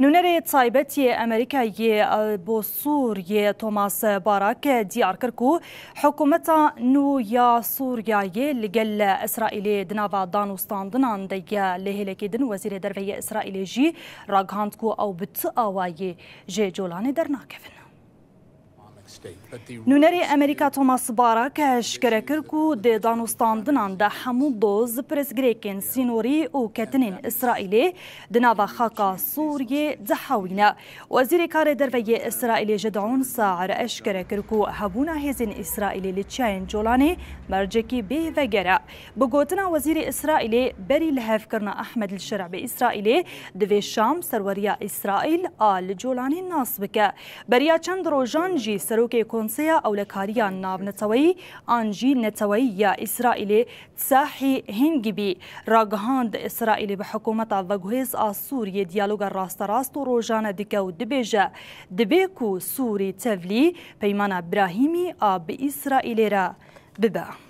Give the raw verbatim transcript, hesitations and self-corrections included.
Nûnerê taybet yê Amerîkayê, e, bo Sûriyê Thomas Barak diyar kir ku hikûmeta nû ya Sûriyeyê li gel Îsraîlê di nava danûstandinan de ye. Lê hêlekê din Wezîrê Derve yê Îsraîlê jî ragihand ku ew bi tu awayî ji Colanê dernakevin. Nûnerê Amerîka Thomas Barak eşkere kir ku di danûstandinan de hemû doz, pirsgirêkên sînorî û ketinên Îsraîlê di nava xaka Sûriyê dihewîne. Wezîrê Karê Derve yê Îsraîlê Jidon Saer eşkere kir ku hebûna hêzên Îsraîlê li çiyayên Colanê mercekî bêveger e. Bi gotina Wezîrê Îsraîlê, berî lihevkirina Ehmed El-Şer'a bi Îsraîlê, divê Şam serweriya Îsraîl a li Colanê nas bike. Beriya çend rojan jî Serokê Konseya Ewlekariya Navneteweyî an jî Neteweyî ya Îsraîlê Tsahî Hingibî ragihand, Îsraîlê bi hikûmeta veguhêz a Sûriyê diyaloga rasterast û rojane dike û dibêje, dibê ku Sûrî tevlî peymana Brahîmî a bi Îsraîlê re bibe.